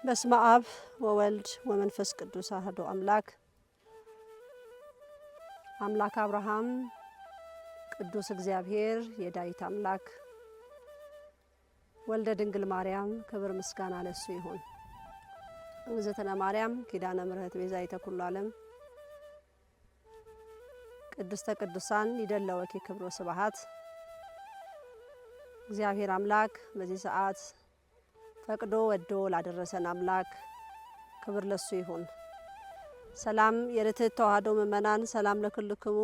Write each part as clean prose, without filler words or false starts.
በስመ አብ ወወልድ ወመንፈስ ቅዱስ አሐዱ አምላክ። አምላክ አብርሃም፣ ቅዱስ እግዚአብሔር፣ የዳዊት አምላክ፣ ወልደ ድንግል ማርያም፣ ክብር ምስጋና ለሱ ይሁን። እግዝእትነ ማርያም፣ ኪዳነ ምሕረት፣ ቤዛዊተ ኩሉ ዓለም፣ ቅድስተ ቅዱሳን፣ ይደለወኪ ክብሮ ስብሐት። እግዚአብሔር አምላክ በዚህ ሰዓት ፈቅዶ ወዶ ላደረሰን አምላክ ክብር ለሱ ይሁን። ሰላም የርትዕት ተዋሕዶ ምእመናን፣ ሰላም ለኩልክሙ።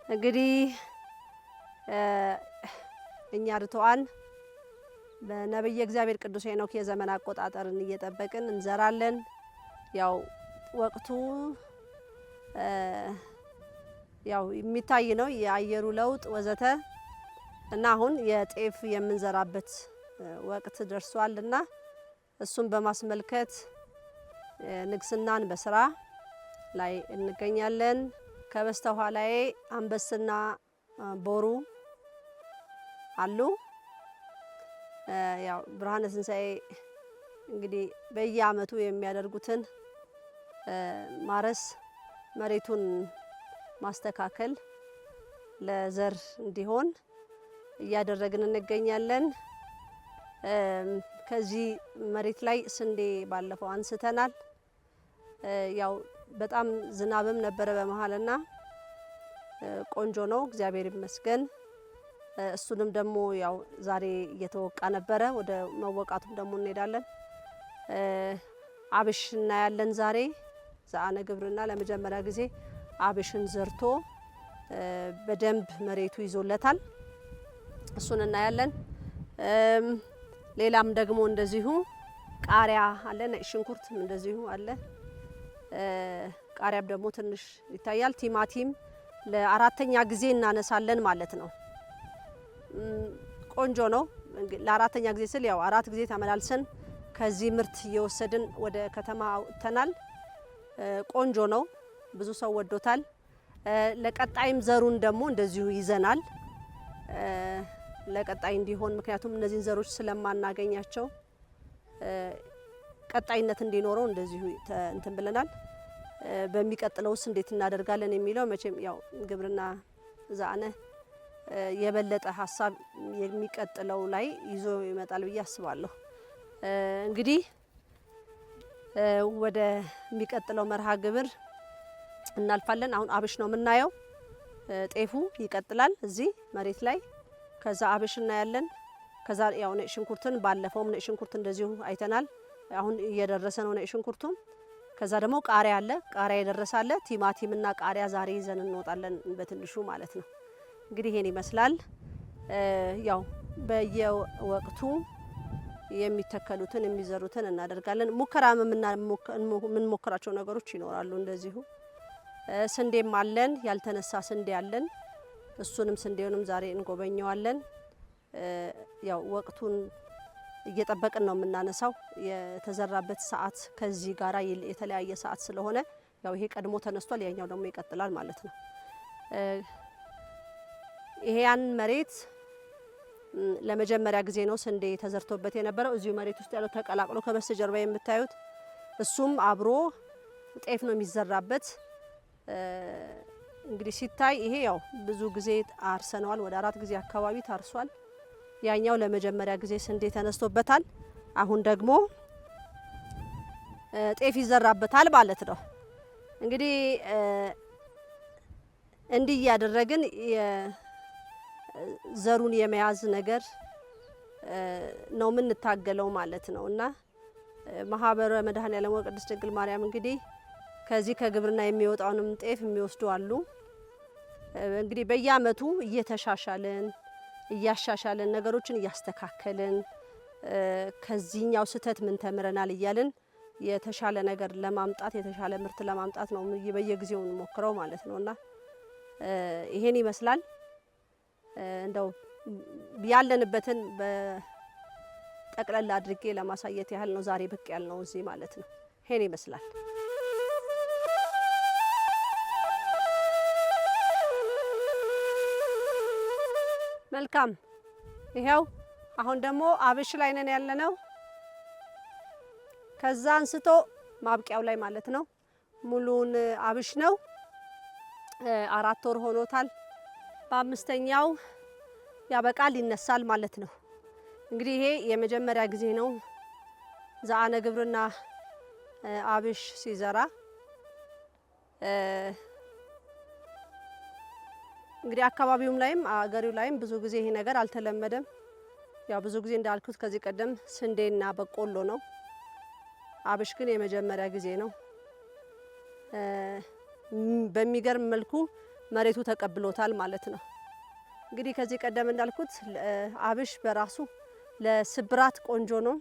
እንግዲህ እኛ ርቱዓን በነቢየ እግዚአብሔር ቅዱስ ሄኖክ የዘመን አቆጣጠርን እየጠበቅን እንዘራለን። ያው ወቅቱ ያው የሚታይ ነው፣ የአየሩ ለውጥ ወዘተ እና አሁን የጤፍ የምንዘራበት ወቅት ደርሷል እና እሱን በማስመልከት ንግስናን በስራ ላይ እንገኛለን። ከበስተኋላዬ አንበስና ቦሩ አሉ። ያው ብርሃነ ትንሣኤ እንግዲህ በየአመቱ የሚያደርጉትን ማረስ፣ መሬቱን ማስተካከል ለዘር እንዲሆን እያደረግን እንገኛለን። ከዚህ መሬት ላይ ስንዴ ባለፈው አንስተናል። ያው በጣም ዝናብም ነበረ በመሀልና ቆንጆ ነው፣ እግዚአብሔር ይመስገን። እሱንም ደግሞ ያው ዛሬ እየተወቃ ነበረ። ወደ መወቃቱም ደግሞ እንሄዳለን። አብሽ እናያለን ዛሬ። ዘአነ ግብርና ለመጀመሪያ ጊዜ አብሽን ዘርቶ በደንብ መሬቱ ይዞለታል። እሱን እናያለን። ሌላም ደግሞ እንደዚሁ ቃሪያ አለ፣ ነጭ ሽንኩርትም እንደዚሁ አለ። ቃሪያም ደግሞ ትንሽ ይታያል። ቲማቲም ለአራተኛ ጊዜ እናነሳለን ማለት ነው። ቆንጆ ነው። ለአራተኛ ጊዜ ስል ያው 4 ጊዜ ተመላልሰን ከዚህ ምርት እየወሰድን ወደ ከተማ አውጥተናል። ቆንጆ ነው። ብዙ ሰው ወዶታል። ለቀጣይም ዘሩን ደግሞ እንደዚሁ ይዘናል ለቀጣይ እንዲሆን፣ ምክንያቱም እነዚህን ዘሮች ስለማናገኛቸው ቀጣይነት እንዲኖረው እንደዚሁ እንትን ብለናል። በሚቀጥለውስ እንዴት እናደርጋለን የሚለው መቼም ያው ግብርና ዛነ የበለጠ ሀሳብ የሚቀጥለው ላይ ይዞ ይመጣል ብዬ አስባለሁ። እንግዲህ ወደ የሚቀጥለው መርሃ ግብር እናልፋለን። አሁን አብሽ ነው የምናየው። ጤፉ ይቀጥላል እዚህ መሬት ላይ። ከዛ አብሽ እናያለን። ከዛ ያው ነጭ ሽንኩርትን ባለፈውም ነጭ ሽንኩርት እንደዚሁ አይተናል። አሁን እየደረሰ ነው ነጭ ሽንኩርቱም። ከዛ ደግሞ ቃሪያ አለ፣ ቃሪያ የደረሰ አለ። ቲማቲምና ቃሪያ ዛሬ ይዘን እንወጣለን በትንሹ ማለት ነው። እንግዲህ ይሄን ይመስላል። ያው በየወቅቱ የሚተከሉትን የሚዘሩትን እናደርጋለን። ሙከራም የምንሞክራቸው ነገሮች ይኖራሉ። እንደዚሁ ስንዴም አለን፣ ያልተነሳ ስንዴ አለን። እሱንም ስንዴውንም ዛሬ እንጎበኘዋለን። ያው ወቅቱን እየጠበቅን ነው የምናነሳው። የተዘራበት ሰዓት ከዚህ ጋራ የተለያየ ሰዓት ስለሆነ ያው ይሄ ቀድሞ ተነስቷል፣ ያኛው ደግሞ ይቀጥላል ማለት ነው። ይሄ ያን መሬት ለመጀመሪያ ጊዜ ነው ስንዴ ተዘርቶበት የነበረው። እዚሁ መሬት ውስጥ ያለው ተቀላቅሎ ከበስተጀርባ የምታዩት እሱም አብሮ ጤፍ ነው የሚዘራበት። እንግዲህ ሲታይ ይሄ ያው ብዙ ጊዜ አርሰነዋል። ወደ 4 ጊዜ አካባቢ ታርሷል። ያኛው ለመጀመሪያ ጊዜ ስንዴ ተነስቶበታል። አሁን ደግሞ ጤፍ ይዘራበታል ማለት ነው። እንግዲህ እንዲህ እያደረግን ዘሩን የመያዝ ነገር ነው የምንታገለው ማለት ነው። እና ማህበረ መድኃኔዓለም ወቅድስት ድንግል ማርያም እንግዲህ ከዚህ ከግብርና የሚወጣውንም ጤፍ የሚወስዱ አሉ። እንግዲህ በየአመቱ እየተሻሻልን እያሻሻልን ነገሮችን እያስተካከልን ከዚህኛው ስህተት ምን ተምረናል እያልን የተሻለ ነገር ለማምጣት፣ የተሻለ ምርት ለማምጣት ነው በየጊዜው እንሞክረው ማለት ነውና ይሄን ይመስላል። እንደው ያለንበትን በጠቅለል አድርጌ ለማሳየት ያህል ነው ዛሬ ብቅ ያልነው እዚህ ማለት ነው። ይሄን ይመስላል። መልካም። ይሄው አሁን ደግሞ አብሽ ላይ ነን ያለነው። ከዛ አንስቶ ማብቂያው ላይ ማለት ነው ሙሉውን አብሽ ነው። 4 ወር ሆኖታል። በአምስተኛው ያበቃል፣ ይነሳል ማለት ነው። እንግዲህ ይሄ የመጀመሪያ ጊዜ ነው ዘአነ ግብርና አብሽ ሲዘራ። እንግዲህ አካባቢውም ላይም አገሪው ላይም ብዙ ጊዜ ይሄ ነገር አልተለመደም። ያው ብዙ ጊዜ እንዳልኩት ከዚህ ቀደም ስንዴና በቆሎ ነው። አብሽ ግን የመጀመሪያ ጊዜ ነው። በሚገርም መልኩ መሬቱ ተቀብሎታል ማለት ነው። እንግዲህ ከዚህ ቀደም እንዳልኩት አብሽ በራሱ ለስብራት ቆንጆ ነው።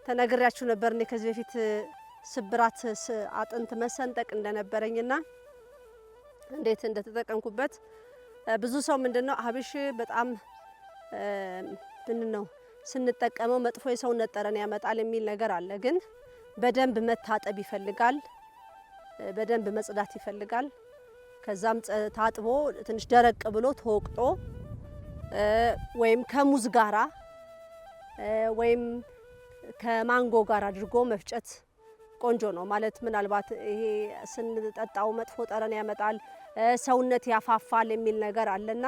ተነግሬያችሁ ነበር እኔ ከዚህ በፊት ስብራት አጥንት መሰንጠቅ እንደነበረኝና እንዴት እንደተጠቀምኩበት። ብዙ ሰው ምንድነው አብሽ በጣም ምንድነው ስንጠቀመው መጥፎ የሰውነት ጠረን ያመጣል የሚል ነገር አለ። ግን በደንብ መታጠብ ይፈልጋል። በደንብ መጽዳት ይፈልጋል። ከዛም ታጥቦ ትንሽ ደረቅ ብሎ ተወቅጦ ወይም ከሙዝ ጋራ ወይም ከማንጎ ጋር አድርጎ መፍጨት ቆንጆ ነው። ማለት ምናልባት ይሄ ስንጠጣው መጥፎ ጠረን ያመጣል፣ ሰውነት ያፋፋል የሚል ነገር አለና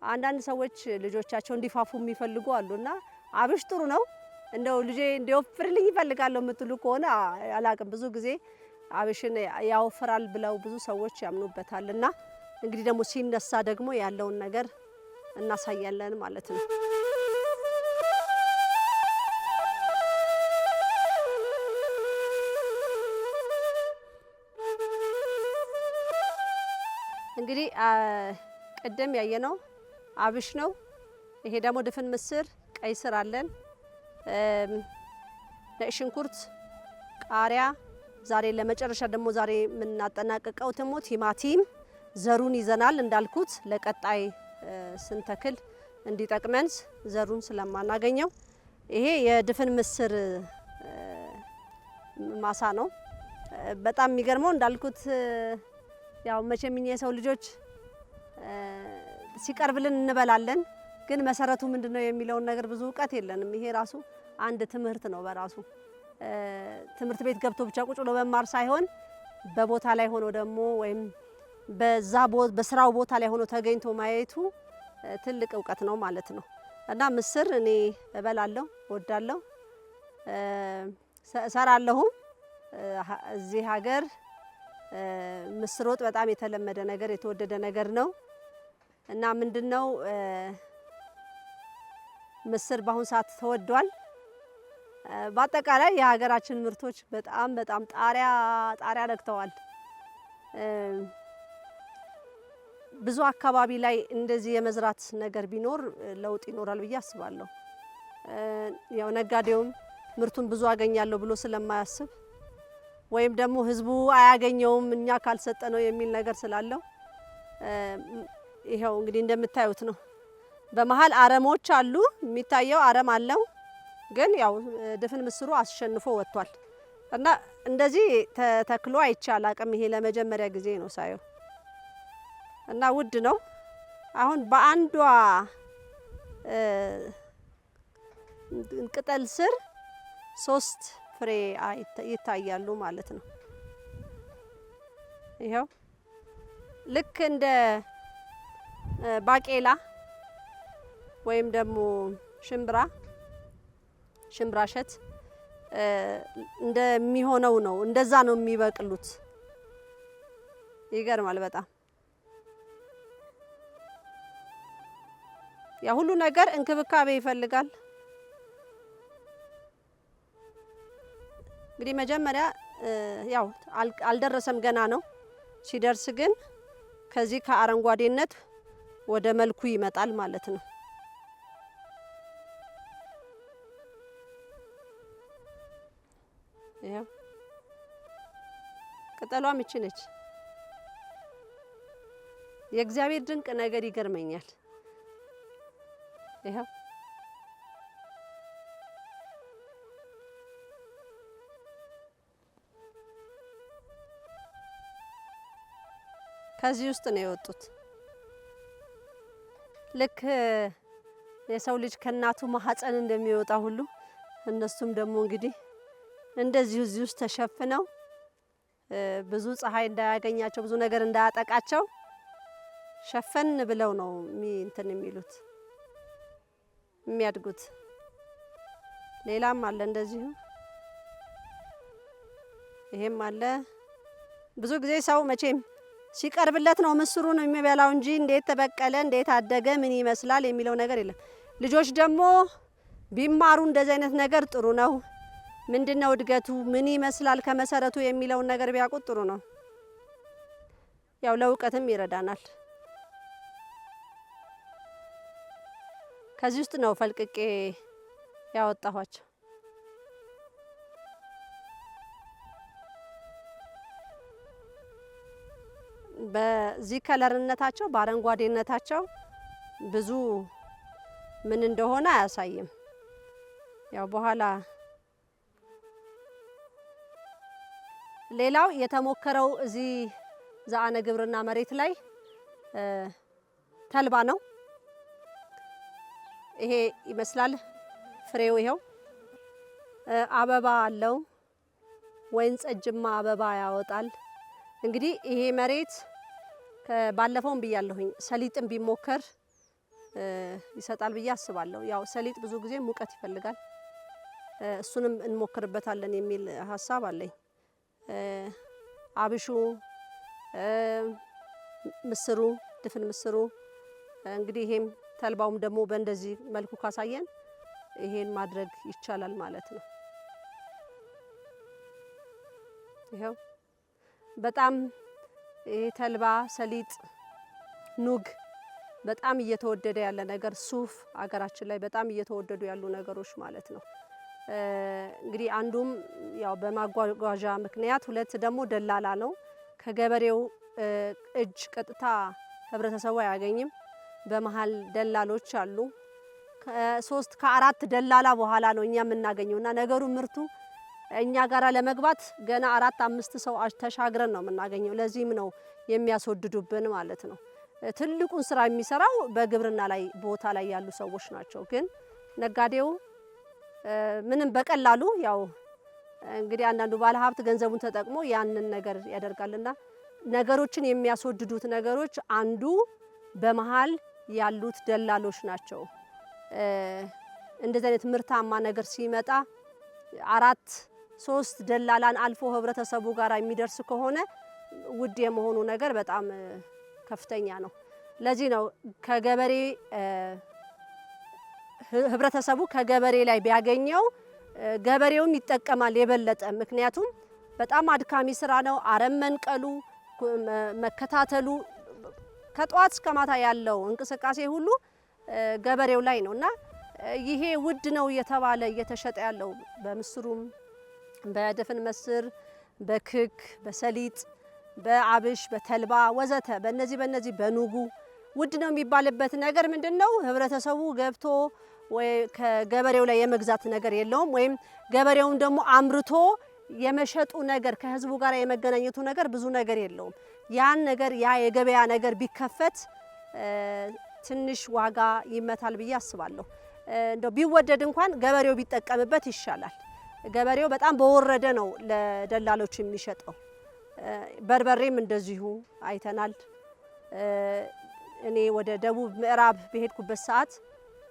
አንዳንድ ሰዎች ልጆቻቸው እንዲፋፉ የሚፈልጉ አሉና አብሽ ጥሩ ነው። እንደው ልጄ እንዲወፍርልኝ ይፈልጋለሁ የምትሉ ከሆነ አላቅም፣ ብዙ ጊዜ አብሽን ያወፍራል ብለው ብዙ ሰዎች ያምኑበታል። እና እንግዲህ ደግሞ ሲነሳ ደግሞ ያለውን ነገር እናሳያለን ማለት ነው። እንግዲህ ቅድም ያየነው አብሽ ነው። ይሄ ደግሞ ድፍን ምስር፣ ቀይ ስር አለን፣ ነጭ ሽንኩርት፣ ቃሪያ። ዛሬ ለመጨረሻ ደግሞ ዛሬ የምናጠናቅቀው ደግሞ ቲማቲም ዘሩን ይዘናል። እንዳልኩት ለቀጣይ ስንተክል እንዲጠቅመን ዘሩን ስለማናገኘው ይሄ የድፍን ምስር ማሳ ነው። በጣም የሚገርመው እንዳልኩት ያው መቼም እኛ የሰው ልጆች ሲቀርብልን እንበላለን፣ ግን መሰረቱ ምንድነው የሚለውን ነገር ብዙ እውቀት የለንም። ይሄ ራሱ አንድ ትምህርት ነው በራሱ። ትምህርት ቤት ገብቶ ብቻ ቁጭ ብሎ መማር ሳይሆን በቦታ ላይ ሆኖ ደግሞ ወይም በዛ በስራው ቦታ ላይ ሆኖ ተገኝቶ ማየቱ ትልቅ እውቀት ነው ማለት ነው። እና ምስር እኔ እበላለሁ፣ እወዳለሁ፣ እሰራለሁም። እዚህ ሀገር ምስር ወጥ በጣም የተለመደ ነገር የተወደደ ነገር ነው። እና ምንድነው ምስር በአሁን ሰዓት ተወዷል። በአጠቃላይ የሀገራችን ምርቶች በጣም በጣም ጣሪያ ጣሪያ ነክተዋል። ብዙ አካባቢ ላይ እንደዚህ የመዝራት ነገር ቢኖር ለውጥ ይኖራል ብዬ አስባለሁ። ያው ነጋዴውም ምርቱን ብዙ አገኛለሁ ብሎ ስለማያስብ ወይም ደግሞ ህዝቡ አያገኘውም እኛ ካልሰጠነው የሚል ነገር ስላለው ይኸው እንግዲህ እንደምታዩት ነው። በመሀል አረሞች አሉ፣ የሚታየው አረም አለው፣ ግን ያው ድፍን ምስሩ አሸንፎ ወጥቷል። እና እንደዚህ ተተክሎ አይቼ አላቅም። ይሄ ለመጀመሪያ ጊዜ ነው ሳየው እና ውድ ነው። አሁን በአንዷ ቅጠል ስር 3 ፍሬ ይታያሉ ማለት ነው። ይኸው ልክ እንደ ባቄላ ወይም ደግሞ ሽምብራ ሽምብራ እሸት እንደሚሆነው ነው። እንደዛ ነው የሚበቅሉት። ይገርማል በጣም። ያ ሁሉ ነገር እንክብካቤ ይፈልጋል። እንግዲህ መጀመሪያ ያው አልደረሰም ገና ነው። ሲደርስ ግን ከዚህ ከአረንጓዴነት ወደ መልኩ ይመጣል ማለት ነው። ይኸው ቅጠሏም ይቺ ነች። የእግዚአብሔር ድንቅ ነገር ይገርመኛል። ይኸው ከዚህ ውስጥ ነው የወጡት። ልክ የሰው ልጅ ከእናቱ ማህፀን እንደሚወጣ ሁሉ እነሱም ደግሞ እንግዲህ እንደዚሁ እዚህ ውስጥ ተሸፍነው ብዙ ፀሐይ እንዳያገኛቸው፣ ብዙ ነገር እንዳያጠቃቸው ሸፈን ብለው ነው እንትን የሚሉት የሚያድጉት። ሌላም አለ እንደዚሁ፣ ይሄም አለ። ብዙ ጊዜ ሰው መቼም ሲቀርብለት ነው ምስሩን የሚበላው እንጂ እንዴት ተበቀለ፣ እንዴት አደገ፣ ምን ይመስላል የሚለው ነገር የለም። ልጆች ደግሞ ቢማሩ እንደዚህ አይነት ነገር ጥሩ ነው። ምንድነው እድገቱ፣ ምን ይመስላል ከመሰረቱ የሚለውን ነገር ቢያውቁት ጥሩ ነው። ያው ለእውቀትም ይረዳናል። ከዚህ ውስጥ ነው ፈልቅቄ ያወጣኋቸው። በዚህ ከለርነታቸው በአረንጓዴነታቸው ብዙ ምን እንደሆነ አያሳይም። ያው በኋላ ሌላው የተሞከረው እዚህ ዛአነ ግብርና መሬት ላይ ተልባ ነው። ይሄ ይመስላል ፍሬው። ይኸው አበባ አለው። ወይን ጠጅማ አበባ ያወጣል። እንግዲህ ይሄ መሬት ባለፈውም ብያለሁኝ ሰሊጥም ቢሞከር ይሰጣል ብዬ አስባለሁ። ያው ሰሊጥ ብዙ ጊዜ ሙቀት ይፈልጋል። እሱንም እንሞክርበታለን የሚል ሀሳብ አለኝ። አብሹ፣ ምስሩ፣ ድፍን ምስሩ እንግዲህ ይሄም ተልባውም ደግሞ በእንደዚህ መልኩ ካሳየን ይሄን ማድረግ ይቻላል ማለት ነው። ይኸው በጣም ይሄ ተልባ፣ ሰሊጥ፣ ኑግ በጣም እየተወደደ ያለ ነገር፣ ሱፍ አገራችን ላይ በጣም እየተወደዱ ያሉ ነገሮች ማለት ነው። እንግዲህ አንዱም ያው በማጓጓዣ ምክንያት፣ ሁለት ደግሞ ደላላ ነው። ከገበሬው እጅ ቀጥታ ህብረተሰቡ አያገኝም። በመሀል ደላሎች አሉ። ከሶስት ከአራት ደላላ በኋላ ነው እኛ የምናገኘው እና ነገሩ ምርቱ እኛ ጋራ ለመግባት ገና አራት አምስት ሰው ተሻግረን ነው የምናገኘው። ለዚህም ነው የሚያስወድዱብን ማለት ነው። ትልቁን ስራ የሚሰራው በግብርና ላይ ቦታ ላይ ያሉ ሰዎች ናቸው። ግን ነጋዴው ምንም በቀላሉ ያው እንግዲህ አንዳንዱ ባለሀብት ገንዘቡን ተጠቅሞ ያንን ነገር ያደርጋልና ነገሮችን የሚያስወድዱት ነገሮች አንዱ በመሀል ያሉት ደላሎች ናቸው። እንደዚህ አይነት ምርታማ ነገር ሲመጣ አራት ሶስት ደላላን አልፎ ህብረተሰቡ ጋር የሚደርስ ከሆነ ውድ የመሆኑ ነገር በጣም ከፍተኛ ነው። ለዚህ ነው ከገበሬ ህብረተሰቡ ከገበሬ ላይ ቢያገኘው ገበሬውም ይጠቀማል የበለጠ። ምክንያቱም በጣም አድካሚ ስራ ነው። አረም መንቀሉ፣ መከታተሉ ከጠዋት እስከ ማታ ያለው እንቅስቃሴ ሁሉ ገበሬው ላይ ነው እና ይሄ ውድ ነው እየተባለ እየተሸጠ ያለው በምስሩም፣ በድፍን ምስር፣ በክክ፣ በሰሊጥ፣ በአብሽ፣ በተልባ ወዘተ በነዚህ በኑጉ ውድ ነው የሚባልበት ነገር ምንድነው? ህብረተሰቡ ገብቶ ወይ ከገበሬው ላይ የመግዛት ነገር የለውም፣ ወይም ገበሬውም ደግሞ አምርቶ የመሸጡ ነገር ከህዝቡ ጋር የመገናኘቱ ነገር ብዙ ነገር የለውም። ያን ነገር ያ የገበያ ነገር ቢከፈት ትንሽ ዋጋ ይመታል ብዬ አስባለሁ። እንደው ቢወደድ እንኳን ገበሬው ቢጠቀምበት ይሻላል። ገበሬው በጣም በወረደ ነው ለደላሎች የሚሸጠው። በርበሬም እንደዚሁ አይተናል። እኔ ወደ ደቡብ ምዕራብ በሄድኩበት ሰዓት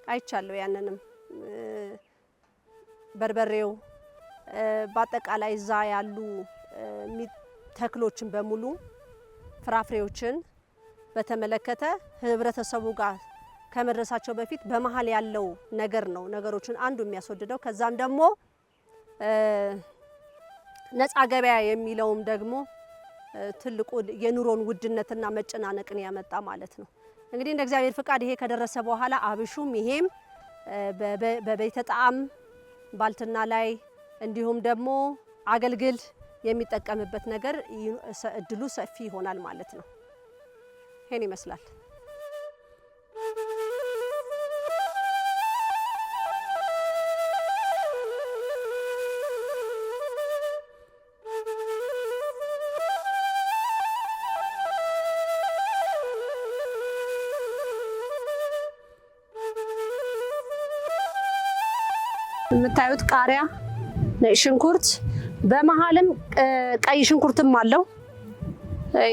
አይቻለሁ። ያንንም በርበሬው በአጠቃላይ እዛ ያሉ ተክሎችን በሙሉ ፍራፍሬዎችን በተመለከተ ህብረተሰቡ ጋር ከመድረሳቸው በፊት በመሀል ያለው ነገር ነው ነገሮችን አንዱ የሚያስወድደው። ከዛም ደግሞ ነፃ ገበያ የሚለውም ደግሞ ትልቁ የኑሮን ውድነትና መጨናነቅን ያመጣ ማለት ነው። እንግዲህ እንደ እግዚአብሔር ፍቃድ ይሄ ከደረሰ በኋላ አብሹም ይሄም በቤተ ጣዕም ባልትና ላይ እንዲሁም ደግሞ አገልግል የሚጠቀምበት ነገር እድሉ ሰፊ ይሆናል ማለት ነው። ይሄን ይመስላል። የምታዩት ቃሪያ፣ ነጭ ሽንኩርት፣ በመሀልም ቀይ ሽንኩርትም አለው።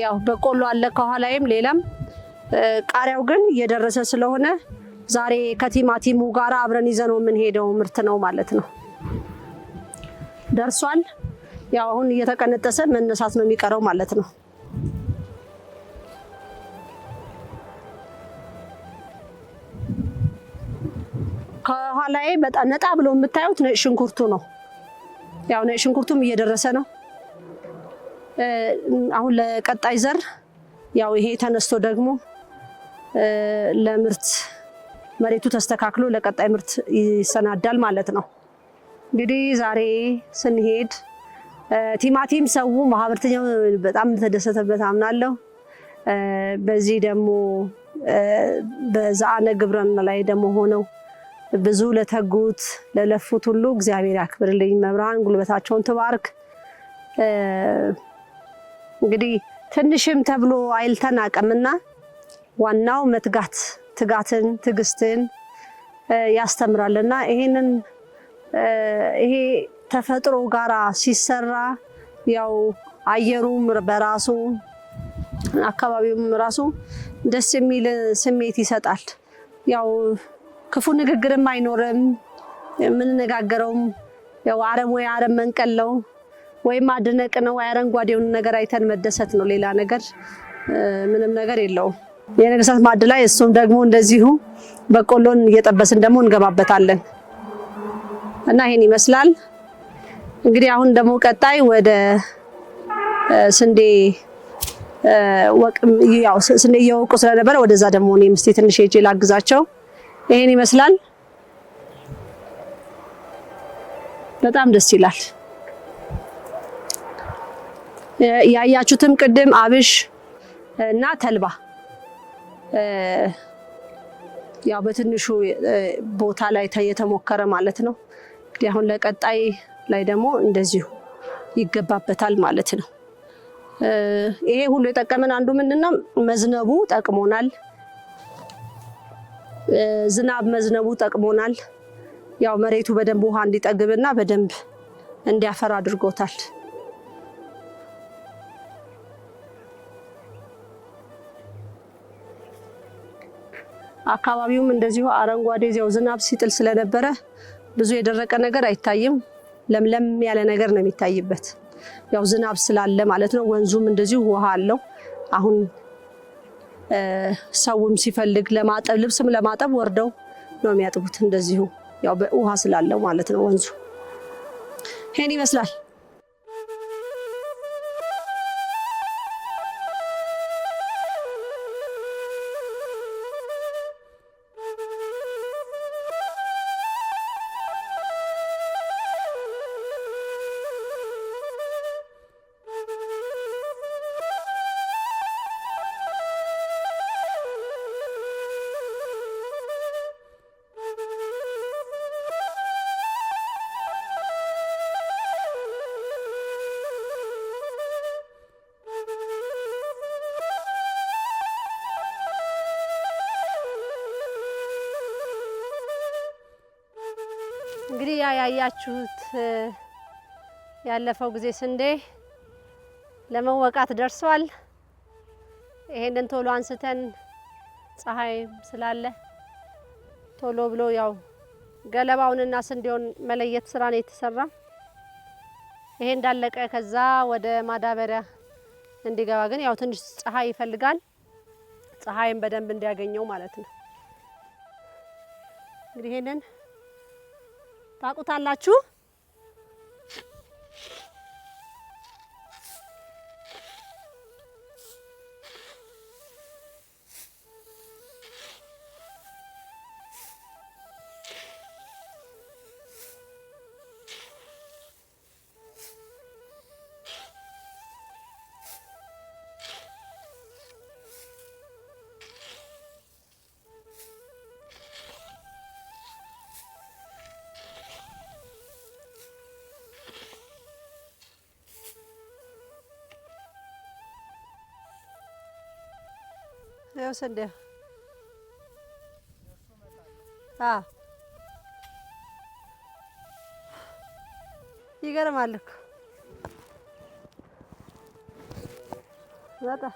ያው በቆሎ አለ ከኋላይም ሌላም። ቃሪያው ግን እየደረሰ ስለሆነ ዛሬ ከቲማቲሙ ጋር አብረን ይዘነው የምንሄደው ምርት ነው ማለት ነው። ደርሷል። ያው አሁን እየተቀነጠሰ መነሳት ነው የሚቀረው ማለት ነው። ከኋላዬ በጣም ነጣ ብሎ የምታዩት ነጭ ሽንኩርቱ ነው። ያው ነጭ ሽንኩርቱም እየደረሰ ነው። አሁን ለቀጣይ ዘር ያው ይሄ ተነስቶ ደግሞ ለምርት መሬቱ ተስተካክሎ ለቀጣይ ምርት ይሰናዳል ማለት ነው። እንግዲህ ዛሬ ስንሄድ ቲማቲም ሰው ማህበርተኛው በጣም እንደተደሰተበት አምናለሁ። በዚህ ደግሞ በዛአነ ግብርና ላይ ደግሞ ሆነው ብዙ ለተጉት ለለፉት ሁሉ እግዚአብሔር ያክብርልኝ። መብርሃን ጉልበታቸውን ትባርክ። እንግዲህ ትንሽም ተብሎ አይልተናቀምና ዋናው መትጋት ትጋትን ትዕግስትን ያስተምራልና ይሄንን ይሄ ተፈጥሮ ጋራ ሲሰራ ያው አየሩም በራሱ አካባቢውም ራሱ ደስ የሚል ስሜት ይሰጣል። ያው ክፉ ንግግርም አይኖርም። የምንነጋገረውም ያው አረም ወይ አረም መንቀል ነው ወይም ማድነቅ ነው። አረንጓዴውን ነገር አይተን መደሰት ነው። ሌላ ነገር ምንም ነገር የለውም። የነገስታት ማዕድ ላይ እሱም ደግሞ እንደዚሁ በቆሎን እየጠበስን ደግሞ እንገባበታለን እና ይሄን ይመስላል። እንግዲህ አሁን ደግሞ ቀጣይ ወደ ስንዴ ወቅ ያው ስንዴ እየወቁ ስለነበረ ወደዛ ደግሞ እኔም እስቲ ትንሽ ሄጄ ላግዛቸው። ይሄን ይመስላል። በጣም ደስ ይላል። ያያችሁትም ቅድም አብሽ እና ተልባ ያው በትንሹ ቦታ ላይ የተሞከረ ማለት ነው። እንግዲህ አሁን ለቀጣይ ላይ ደግሞ እንደዚሁ ይገባበታል ማለት ነው። ይሄ ሁሉ የጠቀመን አንዱ ምንድነው መዝነቡ ጠቅሞናል። ዝናብ መዝነቡ ጠቅሞናል። ያው መሬቱ በደንብ ውሃ እንዲጠግብና በደንብ እንዲያፈራ አድርጎታል። አካባቢውም እንደዚሁ አረንጓዴ ያው ዝናብ ሲጥል ስለነበረ ብዙ የደረቀ ነገር አይታይም። ለምለም ያለ ነገር ነው የሚታይበት፣ ያው ዝናብ ስላለ ማለት ነው። ወንዙም እንደዚሁ ውሃ አለው። አሁን ሰውም ሲፈልግ ለማጠብ ልብስም ለማጠብ ወርደው ነው የሚያጥቡት። እንደዚሁ ያው ውሃ ስላለው ማለት ነው ወንዙ። ይሄን ይመስላል። እንግዲህ ያ ያያችሁት ያለፈው ጊዜ ስንዴ ለመወቃት ደርሷል። ይሄንን ቶሎ አንስተን ፀሐይ ስላለ ቶሎ ብሎ ያው ገለባውንና ስንዴውን መለየት ስራ ነው የተሰራ። ይሄ እንዳለቀ ከዛ ወደ ማዳበሪያ እንዲገባ ግን ያው ትንሽ ፀሐይ ይፈልጋል። ፀሐይን በደንብ እንዲያገኘው ማለት ነው። እንግዲህ ይሄንን ታውቁታላችሁ። ይኸው ስንዴ ይገርማል እኮ። በጣም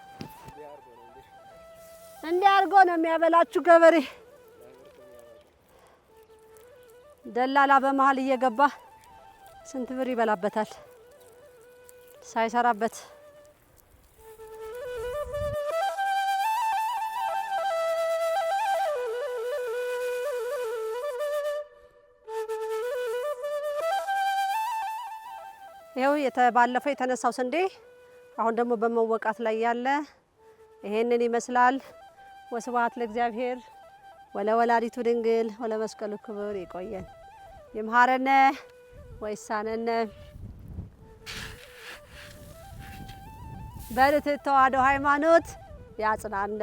እንዲህ አድርጎ ነው የሚያበላችሁ ገበሬ። ደላላ በመሀል እየገባ ስንት ብር ይበላበታል ሳይሰራበት። ይኸው ባለፈው የተነሳው ስንዴ አሁን ደግሞ በመወቃት ላይ ያለ ይሄንን ይመስላል። ወስብሐት ለእግዚአብሔር ወለወላዲቱ ድንግል ወለመስቀሉ ክቡር። ይቆየን። ይምሃረነ ወይሳነነ በርትዕ ተዋሕዶ ሃይማኖት ያጽናነ።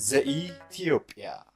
ዘኢትዮጵያ።